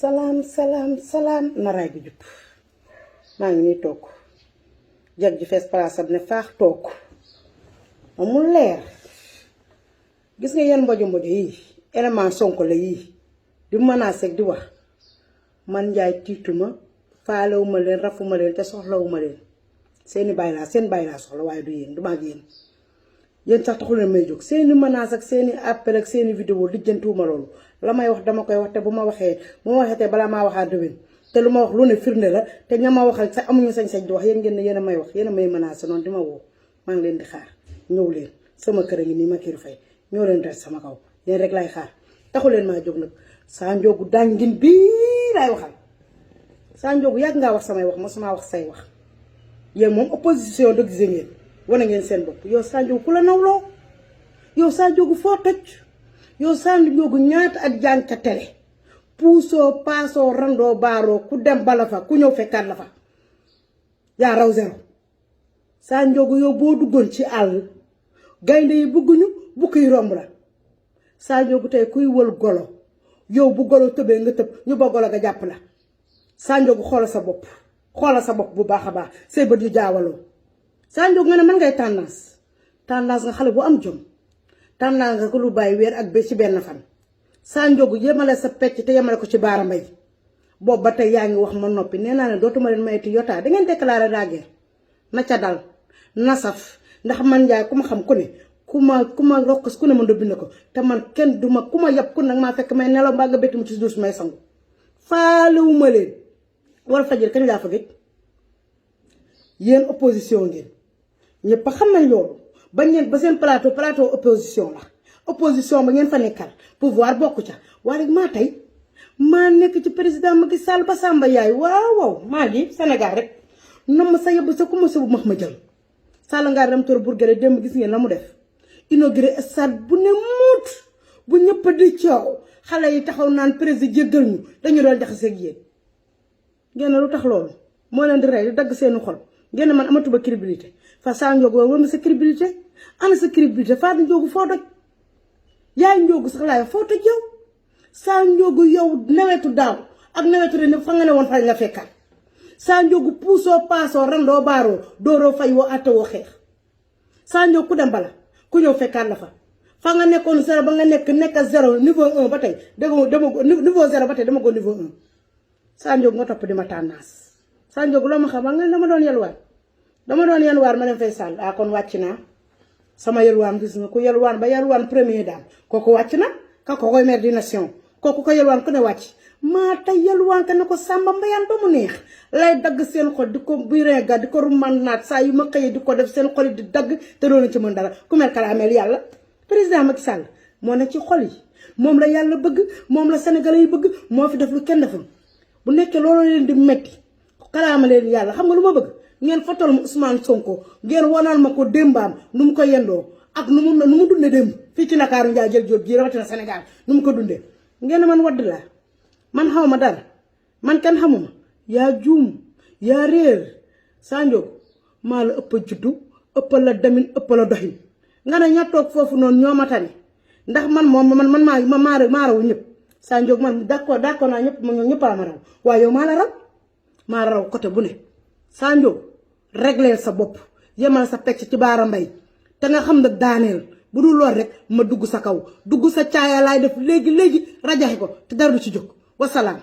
salaam salaam salaam naraay bi jub maa ngi nii toog jag ji fees place ab ne faax toog amul leer gis nga yenn mbojo mbojo yii élément Sonko la yii di menacé di wax man njaay tiituma faalewuma leen rafuma leen te soxlawuma leen seeni bàyyi laa seen bàyyi laa soxla waaye du yéen du maag yéen sax taxul leen may jóg seeni menace ak seeni appel ak seeni vidéo lijjantuwuma loolu la may wax dama koy wax te bu ma waxee te balaa maa waxaat déwén te lu ma wax lu ne firnde la te ña ma waxal sax amuñu sañ-sañ di wax yéen ngeen ne yéen a may wax yéen a may menacé noonu di ma woo maa ngi leen di xaar ñëw leen sama kër a ngi nii ma kii fay ñëw leen des sama kaw yéen rek laay xaar taxu leen maa jóg nag saa njóogu dàngin bii laay waxal saa njóogu yàgg ngaa wax samay wax mosuma wax say wax yéen moom opposition dëgg si ngeen wane ngeen seen bopp yow saa njóogu ku la nawloo yow saa njóogu foo toj yow saa njóogu ñaata ak jàng ca télé puusoo paasoo randoo baaroo ku dem bala fa ku ñëw fekkaat la fa yaa raw zéro saa njóogu yow boo duggoon ci àll gaynde yi bëgguñu bukki yi romb la saa njóogu tey kuy wël golo yow bu golo tëbee nga tëb ñu ba golo nga jàpp la saa njóogu xoolal sa bopp bu baax a baax say bët yu jaawaloo saa njóogu nga ne man ngay tendance nga xale bu am jom tendance nga ko lu bàyyi weer ak ba ci benn fan saa njóogu yemale sa pecc te yemale ko ci baara mbay boobu ba tey yaa ngi wax ma noppi nee naa ne dootuma leen mayeti yotaa da ngeen déclaré la guerre na ca dal na saf ndax man njaay ku ma xam ku ne ku ma rokkas ku ne man do bind ko te man kenn duma ku ma yab ku nag maa fekk may nelaw mbaa nga bétti mu ci duus may sangu faalewuma leen war fajir kañ laa fa gëj yéen opposition ngeen ñëpp xam nañ loolu bañ leen ba seen plateau opposition la opposition ba ngeen fa nekkal pouvoir bokku ca waaye maa tey maa nekk ci président Macky Sall ba Samba yaay waaw maa ngi Sénégal rek nam sa yëbb sa ku ma sëbu max ma jël Sall ngaa dem tor Bourguéré démb gis ngeen la mu def inauguré stade bu ne muut bu ñëpp di coow xale yi taxaw naan président jéggal ñu dañu doon jaxaseeg yéen ngeen lu tax loolu moo leen di rey di dagg seeni xol ngeen man amatuma crédibilité fa saa njóogu war ma sa crédibilité ana sa crédibilité faa njóogu foo doj yaay njóogu sax laay foo toj yow saa njóogu yow nawetu daaw ak nawetu ren fa nga ne woon fa nga fekkaat saa njóogu puusoo paasoo randoo baaroo dooroo fay woo àtte woo xeex saa njóogu ku dem bala ku ñëw fekkaat la fa nga nekkoon zéro ba nga nekk zéro niveau 1 ba tey dama niveau 0 ba tey dama ko niveau 1 saa njóogu nga topp di ma tànnaas saa njóogu loo ma xam nga dama doon yelwaar ma dem fay sàll kon wàcc naa sama yelwaan gis nga ku yelwaan ba yelwaan premier dame kooku wàcc na ka ko koy maire di nation kooku ko yelwaan ku ne wàcc maa tey yelwaan ka ne ko Samba Mbayaan ba mu neex lay dagg seen xol di ko birenga di ko ruman naat saa yu ma xëyee di ko def seen xol di dagg te doona ci mën dara ku mel kalaameel yàlla président Macky Sall moo ne ci xol yi moom la yàlla bëgg moom la sénégalais yi bëgg moo fi def lu kenn deful bu nekkee loolu leen di metti kalaama leen yàlla xam nga lu ma bëgg ngeen fotal ma Ousmane Sonko ngeen wanal ma ko démbaam nu mu ko yendoo ak nu mu dundee démb fii ci Ndakaaru njaay jël jóob ji rawatina Sénégal nu mu ko dundee ngeen man wadd laa man xaw ma dara man kenn xamuma yaa juum yaa réer saa njóogu maa la ëpp a juddu ëpp la demin ëpp la doxin nga ne ña toog foofu noonu ñoo ma tane ndax man moom man maa raw ñëpp saa njóogu man d'accord naa ñëpp ñëpp a ma raw waaye yow maa la raw côté bu ne saa njóogu régleel sa bopp yemal sa pecc ci baara mbay te nga xam nag daaneel bu dul lool rek ma dugg sa kaw dugg sa caaya laay def léegi rajaxe ko te dara du ci jóg wasalaam